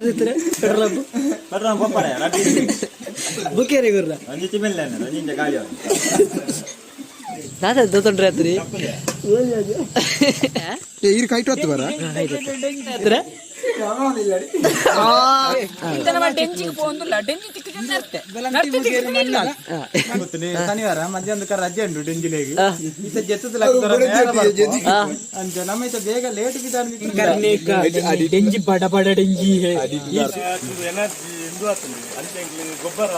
Petrol ಪಪ್ಪಡೆ ಬುಕ್ಕೇರಿ ಗುರ್ರ ಒಂಜಿ ತಿಮಿಲ್ ಒಂಜಿಂಚ ಖಾಲಿ. ದಾದ ದೋತೊಂಡ್ರೆ ಆತ್ರಿ. ಇರು ಕೈಟ್ ಹೊತ್ತು ಬರ. ಆತ್ರ. ಡೆಂಜಿಗೆ ಪೋಂದುಲ್ಲ, ಡೆಂಜಿ ತಿಕ್ಕು ನರ್ತೆ ತಿಕ್ಕು. ಶನಿವಾರ ಮಧ್ಯಾಹ್ನದ ರಜೆ ಉಂಟು ಡೆಂಜಿಲೆಗ್. ಈತ ಜೆತ್ತದ ಅಂಚ ನಮ್ಮ ಈತ ಬೇಗ ಲೇಟ್ ಬಿದ್ದಾನೆ. ಡೆಂಜಿ ಬಡ ಬಡ ಡೆಂಜಿ. ಎನರ್ಜಿ ಇಂದು ಆತುಂಡು. ಅಂಚೆ ಎಂಕ್ಲೆಗ್ ಗೊಬ್ಬರ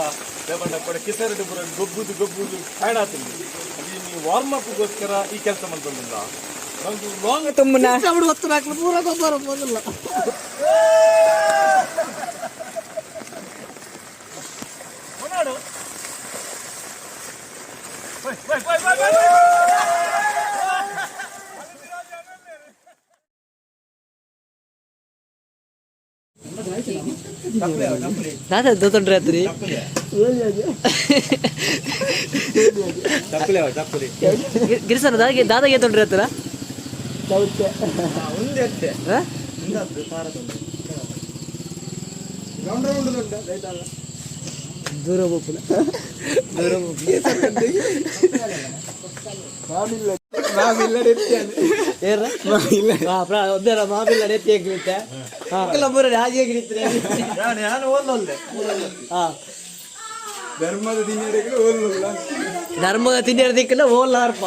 ದೇಪಂಡ ಕೊಡೆ ಕೆಸರುಡು ಪೂರ ಗೊಬ್ಬುದು ಗೊಬ್ಬುದು ಟೈರ್ಡ್ ಆತುಂಡು. ಅದು ಈ ವಾರ್ಮ್ ಅಪ್ ಗೋಸ್ಕರ ಈ ಕೆಲಸ ಮಲ್ತೊಂದುಲ್ಲ. ನಮ್ದು ಲಾಂಗ್ ತುಂಬುನ. ಒತ್ತು ಹಾಕ್ಲು ಪೂರ ಗೊಬ್ಬರ ಮೊದಲ. ದಾದ ದೋತೊಂಡ್ರೆ ಆತ್ರಿ. ಗಿರಿಸನ ದಾದಾಗೆ ದಾದಾಗೆ ತೊಂಡ್ರೆ ಆತರ. ಒಂದೇ. ರೌಂಡ್ ರೌಂಡ್ ಉಂಟು. ದೂರ ಹೋಗ್ಪುನ, ದೂರ ಹೋಗ್ಪುನ. ಏರ ಒಂದೇರ ಮಾಬಿಲ್ಲ ನೆತ್ತಿ ಹೇಗಿರುತ್ತೆ ಹಾಂ ಪೂರ ರಾಜಿ ಹೇಗಿರುತ್ತೆ. ನಾನು ನಾನು ಓದೊಲ್ಲೆ. ಹಾಂ. ಧರ್ಮದ ತಿನ್ನಡೆಗಳು ಓದಲ್ಲ. ಧರ್ಮದ ತಿಂಡಿ ದಿಕ್ಕಿಲ್ಲ ಓಲ್ಲ ಅರ್ಪ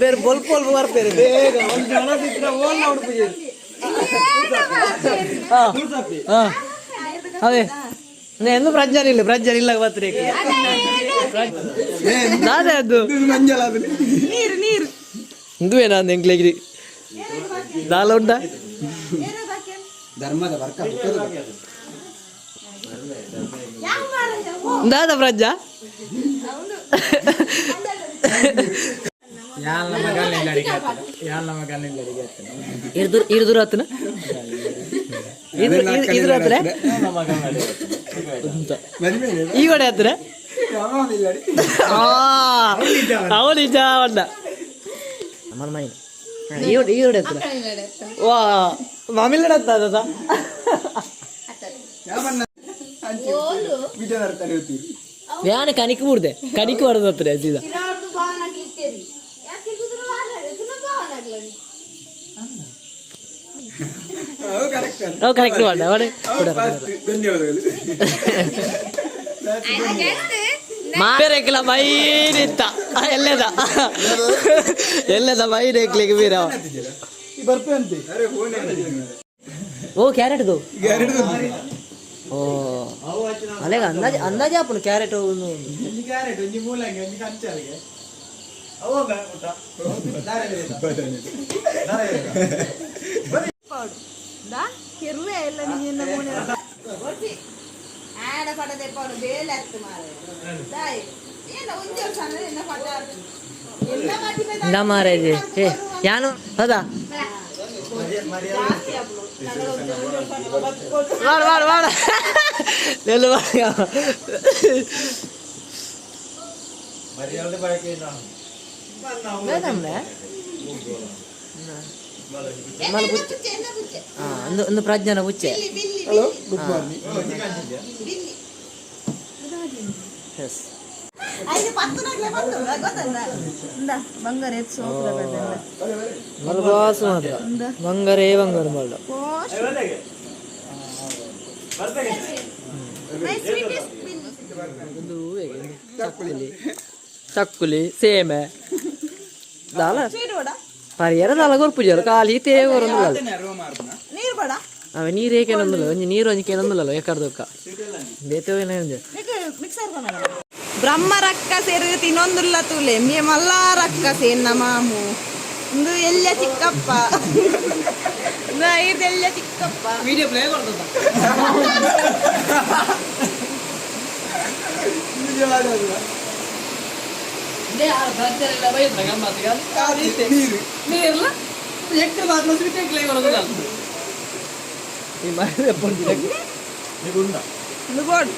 ಬೇರೆ ಬೊಲ್ಪ ಬೊಲ್ಪ ಬರ್ಪೇರು ಬೇಗ ಒಂದು ಜನ ಸಿಕ್ಕರೆ ಓಲ್ಲ ಉಡುಪು. ಹಾಂ ಹಾಂ ಅದೇ ಎಂದು ಪ್ರಜ್ಞಾನ ಇಲ್ಲ, ಪ್ರಜ್ಞಾನ ಇಲ್ಲ ಬತ್ರಿ. ದಾದ ಅದು. ಮಂಜಲ. ನೀರು ನೀರು. ಇಂದುವೇನಾ ಎಂಕ್ಲೆಗಿರಿ ದಾಲ ಉಂಟಾ? ಧರ್ಮದ ವರ್ಕ. ದಾದ ಪ್ರಜ್ಞಾ. ಯಾಲ ಮಗನ ಅಡಿಗೆ ಆಗ್ತದೆ, ಯಾಲ ಮಗನ ಅಡಿಗೆ ಆಗ್ತದೆ. ಇರ್ದುರ್ ಇರ್ದುರ್ ಆತನ ಇದ್ರ ಇದ್ರ ಹತ್ರ ಈ ಕಡೆ ಹತ್ರ ಅವನು ನಿಜ ಅವನ್ನ ಈ ಈ ಕಡೆ ಹತ್ರ ವಾ ಮಾಮಿಲ್ಲಡ ಹತ್ತ. ಯಾನ ಕನಿಕ್ ಮೂಡ್ದೆ ಕನಿಕ್ ಹೊಡೆದ ಹತ್ರ ಸೀದಾ. ಕರೆಕ್ಟ್ ಮಾಡ. ಧನ್ಯವಾದಗಳು. ಬೇರೆಕ್ಲ ಮೈನಿತ್ತ ಎಲ್ಲದ ಎಲ್ಲದ ಮೈನ್ ಎಕ್ಲಿಗೆ ಬೀರ. ಓ ಕ್ಯಾರೆಟ್ ದೋ. ಓ ಅಲ್ಲೇಗ ಅಂದಾಜ್ ಅಂದಾಜ್ ಆಪುನು ಕ್ಯಾರೆಟ್. ಒಂಜಿ ಕ್ಯಾರೆಟ್, ಒಂಜಿ ಮೂಲಂಗಿ, ಒಂಜಿ ಕಂಚಾಲಿಗೆ. ಕೆರುವೆ ಎಲ್ಲ ನೀನು. ಆಡ ಪಟ ದೆಪ್ಪನು ಬೇಲೆ ಅತ್ತು ಮಾರೆ ದಾಯಿ ಏನ ಒಂಜಿ ವರ್ಷ ಎನ್ನ ಪಟ ಎಲ್ಲ ಮದಿಮೆ. ಇಂದ ಮಾರೇಜ್ ಏ ಯಾನು ಹೌದಾ? ಜಾಸ್ತಿ ಆಪುಂಡು ನನಗೆ ಒಂಜಿ ಒಂಜಿ ವರ್ಷ ಬದುಕೋಡು. ವಾಡ ವಾಡ ವಾಡ ನೆಲ್ಲು ವಾಡ. ಮರ್ಯಾದೆ ಬಾಕಿ. ಬೇಕಂದ್ರೆ ಎನ್ನ ಪುಚ್ಚೆ, ಎನ್ನ ಪುಚ್ಚೆ. ಹಾ ಒಂದು ಒಂದು ಪ್ರಜ್ಞಾನ ಬುಚ್ಚೆ. ಬಿಲ್ಲಿ ಬಿಲ್ಲಿ. Hello, good morning. ಬಿಲ್ಲಿ. ಎಸ್. ಐದು ಪತ್ತು ನಗ್ಲೆ ಬಂತು ಗೊತ್ತಲ್ಲ. ಇಂದ ಬಂಗಾರ ಎತ್ತು ಸೋಪುದ ಬಂದೆಲ್ಲ. ಮಲ್ಬಾಸು ಮಾತ್ರ ಬಂಗಾರೇ ಬಂಗಾರ ಮಲ್ಲ. ಒಂದು ಚಕ್ಕುಲಿ ಚಕ್ಕುಲಿ ಸೇಮೆ ದಾಲ ಪರಿಯರ ದಾಲ ಕೊರ್ಪುಜರು ಖಾಲಿ ತೇ ಕೊರೊಂದುಲ್ಲ. ನೀರು ಬೇಡ. ಅವೆ ನೀರು ಏಕೇನೊಂದುಲ್ಲ, ಒಂಜಿ ನೀರು ಒಂಜಿ ಕೇನೊಂದುಲ್ಲಲ್ಲ ಎಕ್ಕಡ್ದೊಕ್ಕ ಬೇತೆ ಒಂಜಿ. ಮಿಕ್ಸರ್. ಬ್ರಹ್ಮ ರಕ್ಕ ಸೇರು ತಿನ್ನೊಂದುಲ್ಲ ತೂಲೆ ಮೇ ಮಲ್ಲ ರಕ್ಕ ಸೇನ್ನ ಮಾಮು. ಇಂದು ಎಲ್ಲ ಚಿಕ್ಕಪ್ಪ ಇದೆಲ್ಲ ಚಿಕ್ಕಪ್ಪ. ವಿಡಿಯೋ ಪ್ಲೇ ಕೊಡ್ತದ. ನೀರ್ಲ ಎಕ್ಕಡ ಮಾತ್ರ ಸ್ವೀಟ್ ಎಕ್ಲೆ ಕೊರೊಂದುಲ್ಲ ಈ ಮರದ ಪೊಂಡಿ. ಇಂದು ಬೋಡು.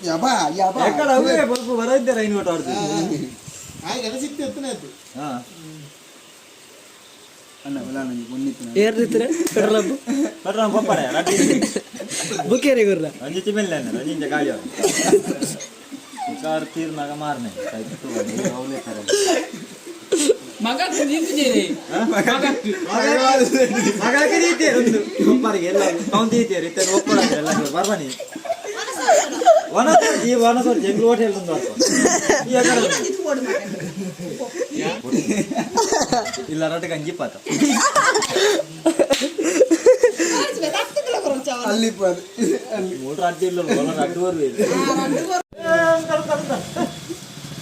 ಯಬಾ ಯಬಾ. ಎಕ್ಕಡ ಅವೇ ಬೊಲ್ಪು ಬರ ಇದ್ದಾರೆ ಐನು ಆಟ ಆಡ್ತೀವಿ. ಹಾ. ಏರ್ದಿತ್ರೆ ಪೆಟ್ರೋಲ್ ಹಬ್ಬ. ಪೆಟ್ರೋಲ್ ಪಪ್ಪಡೆ ಬುಕ್ಕೇರಿ ಗುರ್ರ. ಒಂಜಿ ತಿಮಿಲ್ ಒಂಜಿಂಚ ಗಾಳಿ ಕಾರ್ ತೀರ್ನಾಗ ಮಾರನೆ. ಮಗ ನಿಂತಿದ್ದೇನೆ. ಮಗಳಿಗೆ ದೀತೇರು ಒಂದು ಒಪ್ಪರಿಗೆ ಎಲ್ಲ ಕೌನ್ ದೀತೇರು ಇತ್ತ ಒಪ್ಪರ ಎಲ್ಲ ಬರ್ಬನಿ ವನ ಈ ವನ ಸೋರ್ ಜಂಗ್ಲು ಹೋಟೆಲ್ ಒಂದು ಇಲ್ಲ ರೊಟ್ಟಿ ಗಂಜಿ ಪಾತ. ಅಲ್ಲಿ ಮೂರು ರಾಜ್ಯ ಇಲ್ಲ, ರಡ್ಡು ಬರ್ಬೇಕು.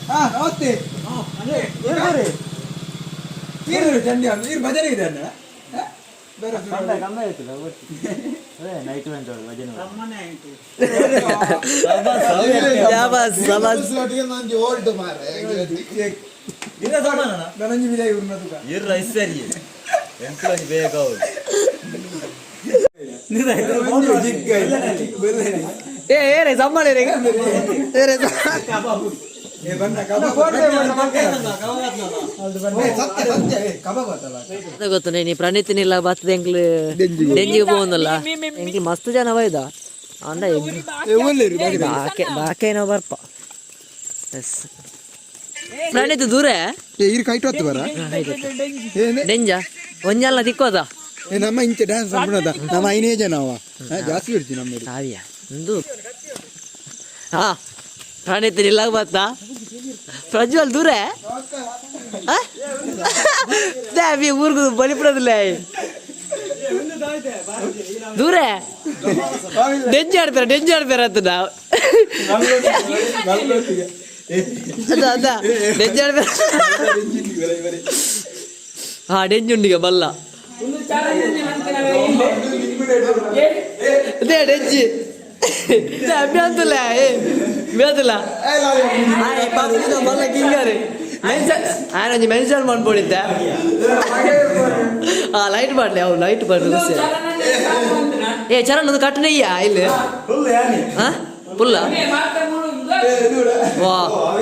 ಹಾ, ನಮಸ್ತೆ. ನೀರು ಚಂಡಿ ನೀರು ಭಜನೆ ಇದೆ ಅಣ್ಣ. ಬೇರೆ ಕಮ್ಮಿ ಕಮ್ಮಿ ಆಯ್ತಲ್ಲ ಅದೇ ನೈಟ್ ಭಜನೆ. ಶಾಬಾಸ್ ಶಾಬಾಸ್. ಇಲ್ಲ ಸಾಮಾನ. ನನಂಜಿ ವಿಜಯ್ ಇವ್ರನ್ನ ಇರ್ ರೈಸ್ ಸರಿ ಎಂಪ್ಲಾಯ್ ಬೇಗ ಹೌದು. ಏ ಏ ರೇ ಸಮ್ಮಳೆ ರೇ ಏ ರೇ. ಗೊತ್ತು ನೀ ಪ್ರಣೀತಿನಿಲ್ಲ ಬತ್ತದ ಎಂಕ್ಲು ಡೆಂಜಿಗೆ ಪೋವೊಂದಲ್ಲ. ಎಂಕ್ಲು ಮಸ್ತ್ ಜನ ಬೈದ ಅಂಡ ಬಾಕೆ ಬಾಕೇನೋ ಬರ್ಪ. ಎಸ್ ಪ್ರಣೀತ್ ದೂರ. ಇರು ಕೈಟ್ ಹೊತ್ತು ಬರ. ಡೆಂಜ ಒಂಜಲ್ಲ ತಿಕ್ಕೋದ. ಏ ನಮ್ಮ ಇಂಚೆ ಡ್ಯಾನ್ಸ್ ಮಾಡ್ದ ನಮ್ಮ ಐನೇ ಜನ ಅವ ಜಾಸ್ತಿ ಇರ್ತೀವಿ ನಮ್ಮ. ಕಾವ್ಯ ಒಂದು ಹಾ ಪ್ರಣೀತ್ ಇಲ್ಲ ಬತ್ತಾ ಪ್ರಜ್ವಲ್ ದೂರ ಊರ್ಗು ಬಲಿಪಡೋದಿಲ್ಲ ದೂರ. ಡೆಂಜ್ ಆಡ್ತಾರ ಡೆಂಜ್ ಆಡ್ತಾರ ಅಂತ ನಾವು ಅದ ಅದ ಡೆಂಜ್ ಆಡ್ತಾರ. ಹಾ ಡೆಂಜ್ ಉಂಡಿಗೆ ಬಲ್ಲ ಅದೇ ಡೆಂಜಿ ಅಭ್ಯಂತಲ್ಲ ಏ ಬೇತಲ್ಲ ಬಲ್ಲ ಕಿಂಗಾರಿ ಮೆನ್ಷನ್ ಆನೊಂಜಿ ಮೆನ್ಷನ್ ಮಾಡ್ಕೊಂಡಿದ್ದೆ. ಹಾ ಲೈಟ್ ಮಾಡ್ಲಿ ಅವು ಲೈಟ್ ಮಾಡ್ಲಿ. ಏ ಚರಣ್ ಒಂದು ಕಟ್ಟನೆಯ್ಯ ಇಲ್ಲಿ. ಹಾ ಪುಲ್ಲ ವಾ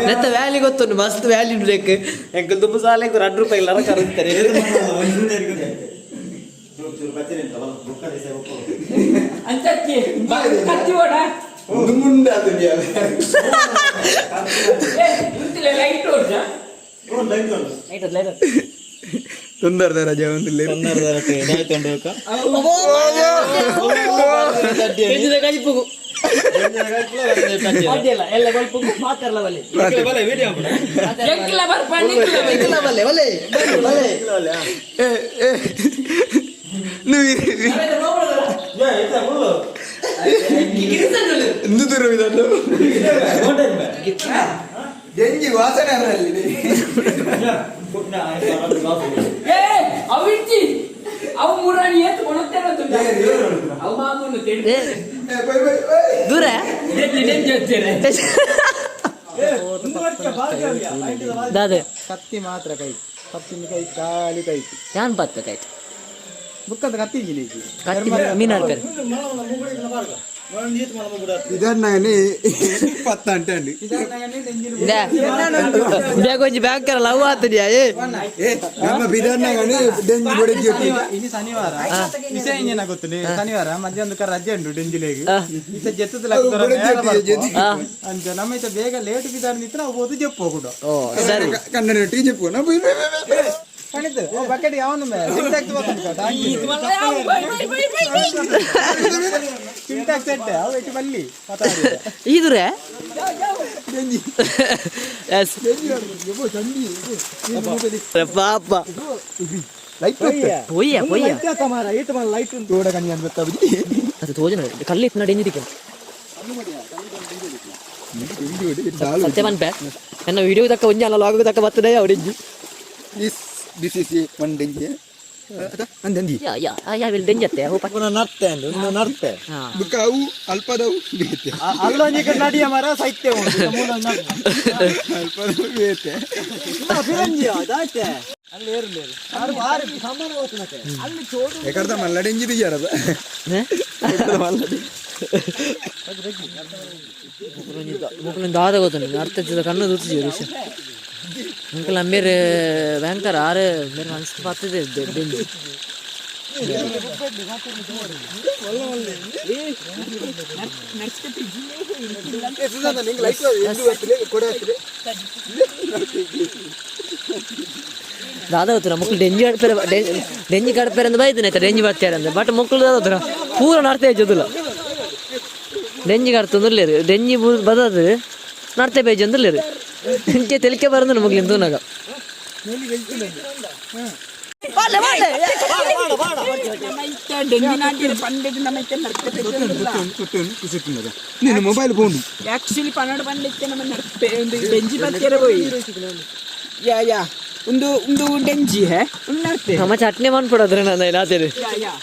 ನೆತ್ತ ವ್ಯಾಲಿ ಗೊತ್ತುಂಟು ಮಸ್ತ್ ವ್ಯಾಲಿ ಬೇಕು. ಎಂಕಲ್ ತುಂಬ ಸಾಲ 2 ರೂಪಾಯಿ ಇಲ್ಲ ಕರುತ್ತಾರೆ. ಅಂಚಕ್ಕೆ ಕತ್ತಿ ಓಡ. ಮುಂದೆ ಅದು. ಲೈಟ್ ಓಡ್ಜ. ತೊಂದರೆ ರಜೆ ಒಂದಿಲ್ಲ. ಕಜಿಪುಗು ಅಡ್ಡಿಲ್ಲ ಎಲ್ಲ ಕೊಲ್ಪುಗು ಮಾತಾಡಲ್ಲ ಬಲ್ಲೆ. ಎಂಕ್ಲ ಬರ್ಪ ನಿಕ್ಲ. ಇಲ್ಲ ಬಲ್ಲೆ ಬಲ್ಲೆ ಬಲ್ಲೆ. ನೀವು ಎಂದು ದೂರ ಇದನ್ನು ಡೆಂಜಿ ವಾಸನೆ ಅದರಲ್ಲಿ. ಏ ಅವು ಇಚ್ಚಿ ಅವು ಮೂರಾಣಿ ಏತ್ ಕೊಣತ್ತೇನ ಅವು ಮಾಮೂಲು. ಏ, ದೂರ. ಡೆಂಜಿ ಹಚ್ಚಾರೆ. ದಾದೆ. ಕತ್ತಿ ಮಾತ್ರ ಕೈ ಕತ್ತಿನ ಕೈ ಖಾಲಿ ಕೈ. ಯಾನ್ ಬತ್ತಕಾಯ್ತು. ಬುಕ್ಕದ ಕತ್ತಿ ಇಜ್ಜಿಲ್ಲ. ಕತ್ತಿ ಮೀನು ಆಡ್ತಾರೆ. ಇದನ್ನ ಪತ್ತ ಅಂಟೆ. ಬ್ಯಾಗ್ ಒಂಜಿ ಬ್ಯಾಂಕರ್ ಲವ್ ಆತದ್ಯಾ ಏ. ಏ ನಮ್ಮ ಬಿದರ್ನಾಗನೆ ಡೆಂಜಿ ಬಡಿಜಿ. ಇನಿ ಶನಿವಾರ ವಿಷಯ ಏನ ಗೊತ್ತುಂಡು? ಶನಿವಾರ ಮಧ್ಯಾಹ್ನ ರಜೆ ಉಂಟು ಡೆಂಜಿಲೆಗ್. ಇತ್ತ ಜೆತ್ತದ ಅಂಚ ನಮ್ಮ ಇತ್ತ ಬೇಗ ಲೇಟ್ ಬಿದಾರ್ ನಿತ್ರ ಅವು ಓದು ಜೆಪ್ಪು ಹೋಗುಡು. ಓ ಸರಿ. ಕನ್ನಡ ಟೀ ಜೆಪ್ಪು ಕಣಿತು ಬಕೆಟ್ ಯಾವನು ಸಿಂಟ್ಯಾಕ್ಸ್ ಸಿಂಟ್ಯಾಕ್ಸ್ ಎಟ್ಟೆ ಅವು ಇಟ್ಟು ಬಲ್ಲಿ. ಈದುರೆ ಎಸ್ ಪಾಪ. ಲೈಟ್. ಪೊಯ್ಯ ಪೊಯ್ಯ. ಲೈಟ್ ತೋಡ ಕಣ್ಣಿ ಅಂತ ಗೊತ್ತಾಗುದು. ಅದು ತೋಜನ ಕಲ್ಲಿ ಇತ್ತು ಡೆಂಜಿ ದಿಕ್ಕ ಸತ್ಯ ಮನ್ಪೆ ನನ್ನ ವಿಡಿಯೋ ತಕ್ಕ ಒಂಜಿ ಅಲ್ಲ ಲಾಗ್ ತಕ್ಕ ಬರ್ತದೆ ಅವು ಡೆಂಜಿ. This this is one ಡೆಂಜಿ ಅಂದಂದಿ. Yeah yeah yeah will ಡೆಂಜತ್ತೆ ಅವು ಪಕ್ಕ. ನರ್ತೆ ಒಂದು ನರ್ತೆ. ಹಾ. ಬುಕ್ಕ ಅವು ಅಲ್ಪದವು ಬೇತೆ. ಅಲ್ಲೊಂಜಿ ಕಡೆ ನಡಿಯ ಮರ ಸೈತ್ಯ ಉಂಟು. ಅಲ್ಪದವು ಬೇತೆ. ಅಲ್ಲಿ ಏರ್ಲಿ. ಎಕಡ್ದ ಮಲ್ಲ ಡೆಂಜಿ ದಿಯಾರದ. ಮುಕ್ಕಲಿಂದ ದಾದ ಗೊತ್ತುಂಟು ಅರ್ಥ ಕಣ್ಣು ದೂತಿಸಿ ವಿಷಯ. ಅಂಕಲ್ ಅಂಬೇರ್ ಭಯಂಕರ ಆರು ಬೇರೆ ಮನಸ್ಸು ಪತ್ತದೆ ಡೆಂಜಿ. ದಾದ ಹೋತ್ರ ಮಕ್ಕಳು ಡೆಂಜಿ ಕಡ್ಪೆರೆ, ಡೆಂಜಿ ಕಡ್ಪೆರೆ ಅಂದ್ ಬೈದನೆ ಆಯ್ತಾ, ಡೆಂಜಿ ಬರ್ತಾರೆ ಅಂದ್ರೆ. ಬಟ್ ಮಕ್ಕಳು ದಾದ ಹೋತ್ರ ಪೂರ ನಡ್ತೆ ಜೊದುಲ ಡೆಂಜಿ ಕಡ್ತೊಂದುಲ್ಲೇರು, ಡೆಂಜಿ ಬದದು ನಡ್ತೆ ಬೇಜ್ ಅಂದುಲ್ಲೇರು. ಇಂಚೆ ತೆಲಿಕೆ ಬರಂದು ಮಗ್ಲಿನ ತೂನಾಗ. ಬಾಲೆ ಬಾಲೆ. ನೀನು ಮೊಬೈಲ್ ಫೋನ್. ಆಕ್ಚುಲಿ ಪನ್ನಡ ಪಂಡಿತ್ತೆ ನಮ್ಮ ನರ್ಪೆ ಒಂದು ಡೆಂಜಿ ಬತ್ತಿರ ಪೋಯಿ. ಯಾ ಯಾ, ಒಂದು ಒಂದು ಡೆಂಜಿ ಹೇ, ಒಂದು ನರ್ತೆ. ನಮ್ಮ ಚಟ್ನಿ ಮನ್ಪಡೋದ್ರೆ ನಾನು ನಾತೇರಿ. ಯಾ ಯಾ,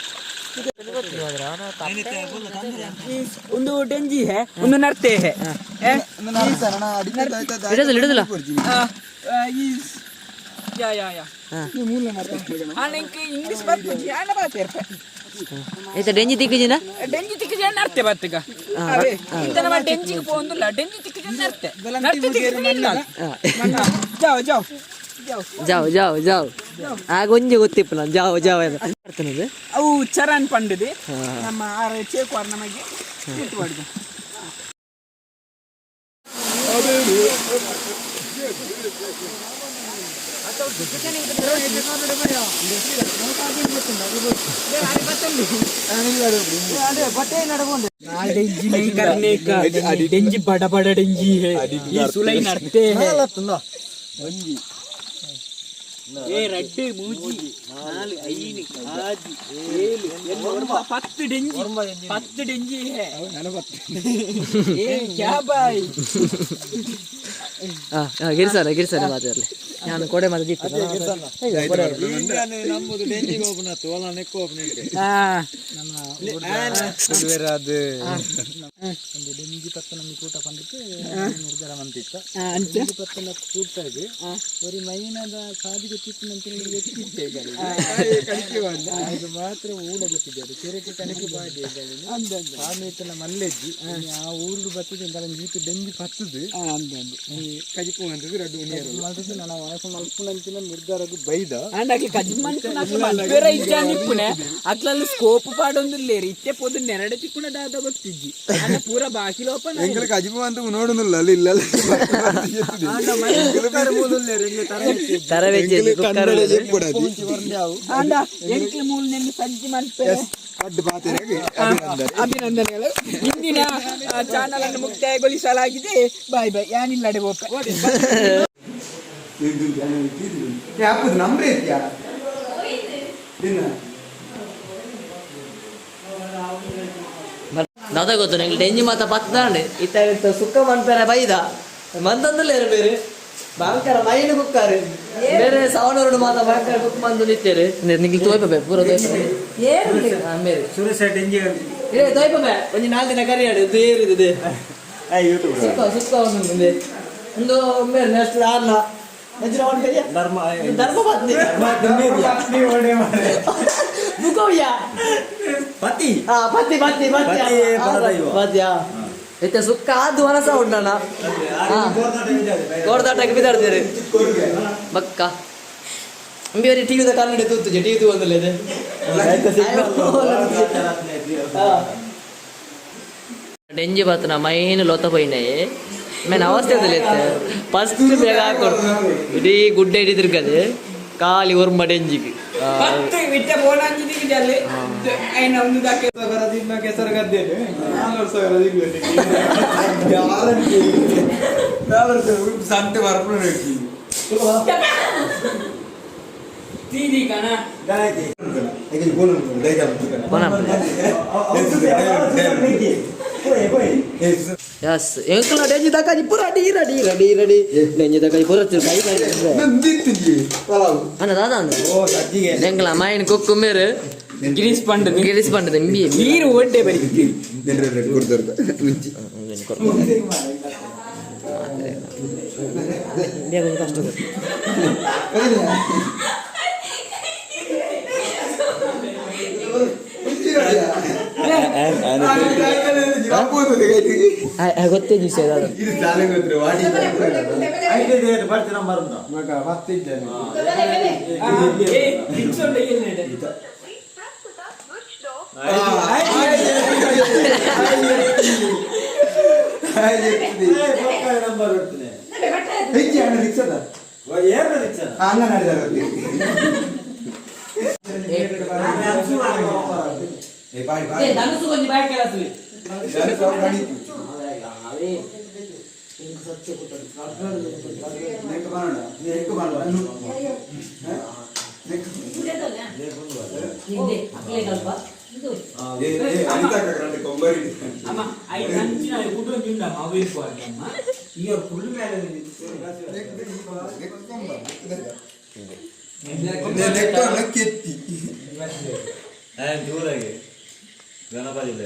ಒಂದು ಡೆಂಜಿ ಹೇ, ಒಂದು ನರ್ತೆ ಹೇ. ಇಡೋದಿಲ್ಲ ಇಡೋದಿಲ್ಲ. ಯಾ ಯಾ ಯಾ, ಆನಂಕೆ ಇಂಗ್ಲಿಷ್ ಬರ್ಪುಜಿ ಆನ ಬಾತೇರ್ಪೆ. ಆಯ್ತಾ, ಡೆಂಜಿ ತಿಕ್ಕಿಜಿನ? ಡೆಂಜಿ ತಿಕ್ಕ ಜನ ನರ್ತೆ ಬತ್ತಗ ಅವೇ ಇಂತ ನಮ್ಮ ಡೆಂಜಿಗೆ ಪೋಂದುಲ್ಲ. ಡೆಂಜಿ ತಿಕ್ಕ ಜನ ನರ್ತೆ, ನರ್ತೆ ತಿಕ್ಕ ಇಲ್ಲ. ಜಾವ್ ಜಾವ್ ಜಾವ್. ಜಾವ್ ಜಾವ್ ಜಾವ್. ಆಗ ಒಂಜಿ ಗೊತ್ತಿಪ್ಪು ನಾನು ಜಾವ್ ಜಾವ್ ಅಂತ. ಅವು ಚರಣ್ ಪಂಡದೆ ನಮ್ಮ ಆರು ಚೇಕುವಾರ ನಮಗೆ ಇಟ್ಟು ಪಡ್ದು. करने का डेंजी बड़ा बड़ा डेंजी है ये, सुलाई नड़ते हैं. ಏ ರಡ್ಡು ಮೂಜಿ ನಾಲ್ ಐದು ಆಜಿ ಏಳು ಎಂಟು ಒಂಬತ್ತು 10 ಡೆಂಜಿ, 10 ಡೆಂಜಿ ಹೇ. ಏ ಕ್ಯಾ ಬಾಯ್. ಹಾ ಗಿರಿಸಲ್ಲ ಗಿರಿಸಲ್ಲ ಮಾತಾಡಲಿ. ನಾನು ಕೊಡೆ ಮಾತ್ರ ದಿಪ್ಪು. ನಮ್ಮದು ಡೆಂಜಿಗೆ ಓಪನ್ ಆತು ಓಲ ನೆಕ್ ಓಪನ್ ಇಟ್ಟೆ. ಅದು ಒಂದು ಡೆಂಜಿ ಪತ್ತ ನಮಗೆ ಕೂಟ ಪಂಡಕ್ಕೆ ನಿರ್ಧಾರ ಮಂತಿತ್ತ. ಡೆಂಜಿ ಪತ್ತನ ಕೂಡ್ತಾ ಇದೆ ಒರಿ ಮೈನದ ಸಾದಿಗೆ ತಿಕ್ಕು ನಂತ ಎತ್ತಿದ್ದೆ. ಇದು ಮಾತ್ರ ಊಳ ಗೊತ್ತಿದೆ, ಅದು ಕೆರೆಗೆ ಕಣಕ್ಕೆ ಬಾಡಿ ಆಮೇತನ ಮಲ್ಲೆಜ್ಜಿ ಆ ಊರು ಬತ್ತಿದೆ ಜೀತು ಡೆಂಜಿ ಪತ್ತದು ಕಜಿಪು ಅಂತದ್ದು ರಡ್ಡು. ಮಲ್ತದ್ದು ನಾನು ವಯಸ್ಸು ಮಲ್ಪುನಂಚಿನ ನಿರ್ಧಾರಕ್ಕೆ ಬೈದ. ಅಂಡ್ ಅಕ್ಲಿ ಕಜಿ ಮನ್ಪುನ ಬೇರೆ ಇಜ್ಜಾನ್ ಇಪ್ಪುನೆ. ಅಕ್ಲಲ್ಲಿ ಸ್ಕೋಪ್ ಪಾಡೊಂದುಲ್ಲೇರಿ. ಇತ್ತೆ ಪೋದು ನೆರಡೆ ತಿಕ್ಕುನ ದಾದ ಗೊತ್ತಿಜ್ಜಿ ಅಂಡ ಪೂರ ಬಾಕಿ ಲೋಪನ. ಎಂಗಳಿಗೆ ಕಜಿಪು ಅಂತ ನೋಡುದಿಲ್ಲ ಅಲ್ಲಿ ಇಲ್ಲ. ತರಬೇತಿ. ಅಂಡ ಎಂಕ್ಲಿ ಮೂಲ ನೆನ್ನೆ ಸಜ್ಜಿ ಮನ್ಪೆ. ಅಡ್ಡು ಪಾತೆರೆಗೆ. ಅಭಿನಂದನೆಗಳು. ಇಂದಿನ ಚಾನಲ್ ಅನ್ನು ಮುಕ್ತಾಯಗೊಳಿಸಲಾಗಿದೆ. Boy boy. ಯಾನಿಲ್ಲಡೆ ಬೋಪ. ಹಾಕುದು ನಂಬ್ರೆ ಇತ್ಯಾ ದಿನ. ದಾದ ಗೊತ್ತು ನಂಗೆ ಡೆಂಜಿ ಮಾತ ಪತ್ತಾಂಡೆ ಇತ್ತ ಸುಕ್ಕ ಮನ್ಪೆರೆ ಬೈದ ಮಂತಂದಲೇ ಬೇರೆ ಬಾಂಕರ ಮೈನ್ ಕುಕ್ಕಾರು ಬೇರೆ ಸಾವನೂರು ಮಾತ ಭಯಂಕರ ಕುಕ್ ಬಂದು ನಿತ್ತೇರು. ನಿಂಗೆ ತೋಯ್ಪೆ ಪೂರ ತೋಯ್ಪೆ ಮೇರೆ. ಸುರೇಶ ಡೆಂಜಿ. ಏ ತೋಯ್ಪೆ ಒಂಜಿ ನಾಲ್ ದಿನ ಕರಿಯಾಡು ಇದು ಏರಿದೆ. ಯೂಟ್ಯೂಬ್. ಸುಕ್ಕ ಸುಕ್ಕ ಒಂದು ಒಂದು ಮೇರೆ ನೆಕ್ಸ್ಟ್ ಆರ್ನ ನಂಚಿನ ಒಂದು ಕರಿಯ. ಧರ್ಮ. ಧರ್ಮ ಪತ್ನಿ. ಮುಖವ್ಯ. ಪತಿ. ಆ ಪತಿ ಪತಿ ಪತಿ. ಪತಿ ಪರದೈವ. ಪತಿ. ಇತ್ತೆ ಸುಕ್ಕ ಆದು ಮನಸ ಉಂಡಣ ಕೋರ್ದಾಟಕ್ಕೆ ಬಿದ್ದಾಡ್ತೀರಿ ಬಕ್ಕ ಅಂಬಿಯರಿ ಟಿವಿದ ಕನ್ನಡ ತೂತುಜೆ ಟಿವಿ ತೂವಂದಲೇದೆ. ಡೆಂಜಿ ಬಾತನ ಮೈನ್ ಲೋತ ಪೋಯಿನಾಯೆ ಮೇನ್ ಅವಸ್ಥೆ ಫಸ್ಟ್ ಬೇಗ ಹಾಕೊಡು ಇಡೀ ಗುಡ್ಡೆ ಹಿಡಿದಿರ್ಕದೆ ಖಾಲಿ ಒರ್ಮ ಡೆಂಜಿಗೆ. ಪತ್ತು ಇತ್ತೆ ಬೋನಾಂಜಿದಿಗೆ ಅಲ್ಲಿ ಐನ ಒಂದು ದಾಕೆ. ಕೆಸರು ಗದ್ದೇನು 4 ವರ್ಷ. ಸಂತೆ ಬರ್ಪುನ. ತೀದಿ ಕಣ. ಎಸ್ ಎಂಕಲ ಡೆಂಜಿ ತಕಾಜಿ ಪೂರ ready ready ready ready ಡೆಂಜಿ ತಕಾಜಿ ಪೂರ ಕೈ ಕೈ. ಅಣ್ಣ ದಾದಾ ಅಂದ. ಓ ಸಜ್ಜಿಗೆ. ಎಂಕಲ ಮೈನ್ ಕುಕ್ಕು ಮೇರು. ಗಿರೀಶ್ ಪಂಡ್. ಗಿರೀಶ್ ಪಂಡದ ಇಂಬಿ. ನೀರು ಒಡ್ಡೆ ಬರಿ. ಬೇಗ ಕಷ್ಟ. ಗೊತ್ತೇ ದಿವಸ ಬರ್ತಿ ನಂಬರ್ ನಂಬರ್ ಇರ್ತದೆ. ಏನು ರಿಕ್ಷಾ? ಅಮ್ಮ ಐದು ಅಂಚಿನ ಕುಟುಂಬ ಉಂಡಮ್ಮ ಅವು ಇರ್ಬಾರ್ದಮ್ಮ ಈಗ ಫುಲ್ ಮೇಲೆ. ಕೆತ್ತಿ. ದೂರಾಗಿ ಗಣಪತಿ ಇಲ್ಲ.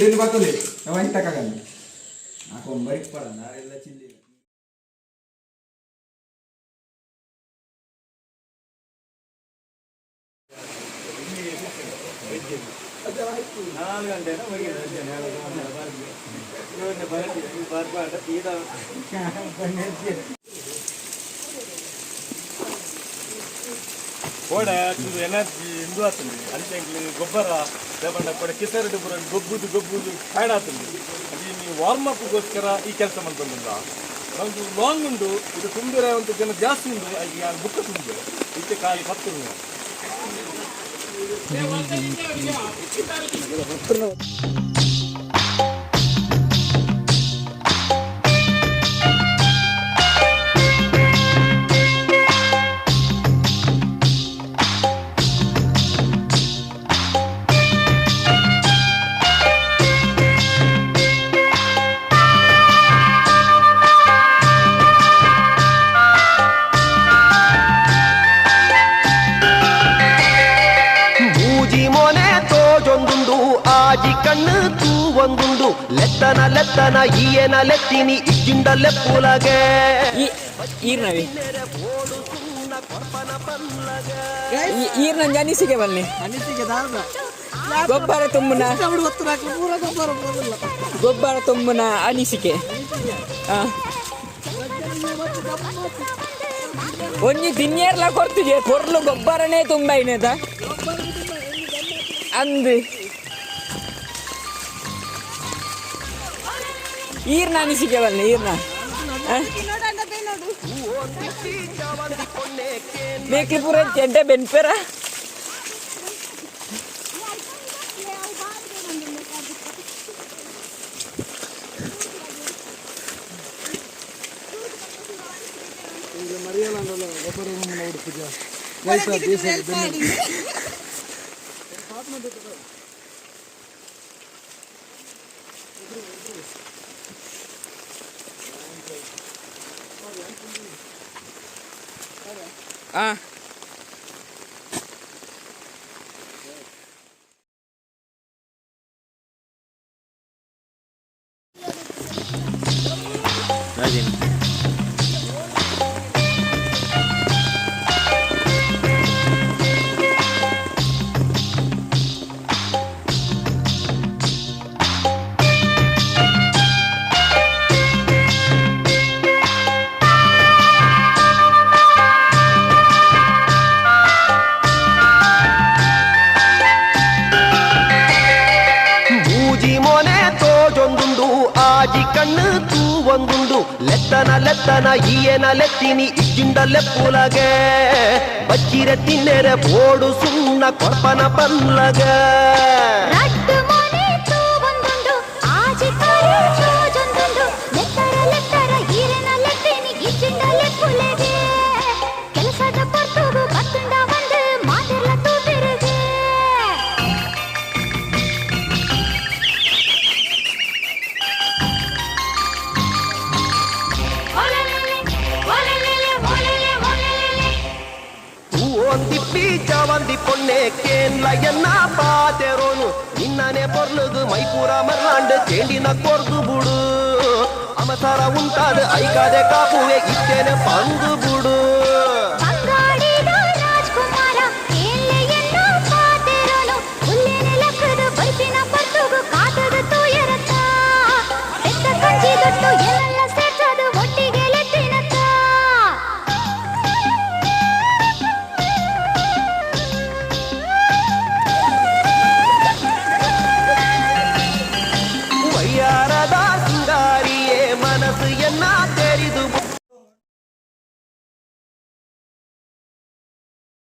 ಇದು ಬರ್ತದೆ ನಾವು ತಕ್ಕಾಗಲ್ಲ. ಆ ಕೊಂಬರಿ ಪಡ ನಾರೆಲ್ಲ ಚಿಲ್ಲಿ. 4 ಗಂಟೆ ಬರ್ಬಾರ್ದು ತೀರಾ. ಕೋಡೆ ಚೂರು ಎನರ್ಜಿ ಇಂದು ಆತುಂಡು. ಅಂಚೆ ಎಂಕ್ಲು ಗೊಬ್ಬರ ದೇಪಂಡ ಕೊಡೆ ಕಿಸರಡು ಪೂರ ಗೊಬ್ಬುದು ಗೊಬ್ಬುದು ಟೈರ್ಡ್ ಆತುಂಡು. ಅದು ಈ ವಾರ್ಮ್ ಅಪ್ಗೋಸ್ಕರ ಈ ಕೆಲಸ ಮಲ್ತೊಂದುಲ್ಲ. ಒಂದು ಲಾಂಗ್ ಉಂಡು ಇದು. ತುಂಬಿರ ಒಂದು ಜನ ಜಾಸ್ತಿ ಉಂಡು. ಐಕ್ ಯಾನ್ ಬುಕ್ಕ ತುಂಬೆ ಇತ್ತೆ ಖಾಲಿ ಪತ್ತು. ಮೂಜಿ ಮೊನೆ ತೋಜೊಂದುಂಡು, ಆಜಿ ಕಣ್ಣು ತೂವೊಂದುಂಡು. ಲೆತ್ತನ ಲೆತ್ತನ ಈಯನ ಲೆತ್ತಿನಿ ಇಜ್ಜಿಂಡ ಲೆಪ್ಪುಲಗೆ. ಈರ್ನವಿ ಈರ್ನ ಅನಿಸಿಕೆ ಬನ್ನಿ. ಗೊಬ್ಬರ ತುಂಬುನ, ಗೊಬ್ಬರ ತುಂಬುನ ಅನಿಸಿಕೆ. ಒಂಜಿ ತಿನ್ಯರ್ಲ ಕೊರ್ತಿಜೆ ಪೊರ್ಲು ಗೊಬ್ಬರನೇ ತುಂಬ ಇನ್ನದ ಅಂದ್. ಈರ್ನ ಅನಿಸಿಕೆ ಬನ್ನಿ ಈರ್ನ. ಮೇಕ್ಲಿ ಪೂರ ಚೆಂಡೆ ಬೆನ್ಪೆರ. ಆ. ಮೂಜಿ ಮೊನೆ ತೋಜೊಂದುಂಡು, ಆಜಿ ಕಣ್ಣು ತೂವೊಂದುಂಡು. ಲೆತ್ತನ ಲೆತ್ತನ ಈಯನ ಲೆತ್ತಿನಿ ಇಜ್ಜಿಂಡ ಲೆಪ್ಪುಲಗೆ. ಬಚ್ಚಿರ ತಿನ್ನೆರೆ ಬೋಡು ಸುಣ್ಣ ಕೊರ್ಪನ ಪಲ್ಲಗ. ರಡ್ಡು ಮೋನೆ ತೂವೊಂದುಂಡು, ಆಜಿ ಕಾರು ಚೋಜೊಂದುಂಡು. ಲೆತ್ತರ ಲೆತ್ತರ ಈರೆನ ಲೆತ್ತೆನಿ ಇಜ್ಜಿಂಡ ಲೆಪ್ಪುಲೆಗೆ. ಕೆಲಸದ ಪೊರ್ತುಗು ಬತ್ತುಂಡ ಒಂದು ಮಾತೆರ್ಲ ತೂಪೆರುಗೆ. ಒಲೆಲೆಲೆ, ಒಲೆಲೆಲೆ, ಒಲೆಲೆ, ಒಲೆಲೆಲೆ. ತೂವೊಂದಿಪ್ಪಿ ಚವಂದಿ ಪೊಣ್ಣೆ ಕೇನ್ಲ ಎನ್ನ ಪಾತೆರೋನು. ನಿನ್ನನೆ ಪೊರ್ಲುಗು ಮೈಪೂರ ಮರ್ಲಾಂಡ್ ಚೇಂಡಿನ ಕೊರ್ದು ಬುಡು. ಅಮಸರ ಉಂಟಾದ ಐಕಾದೆ ಕಾಪುವೆ ಇತ್ತೇನೆ ಪಂದು ಬುಡು.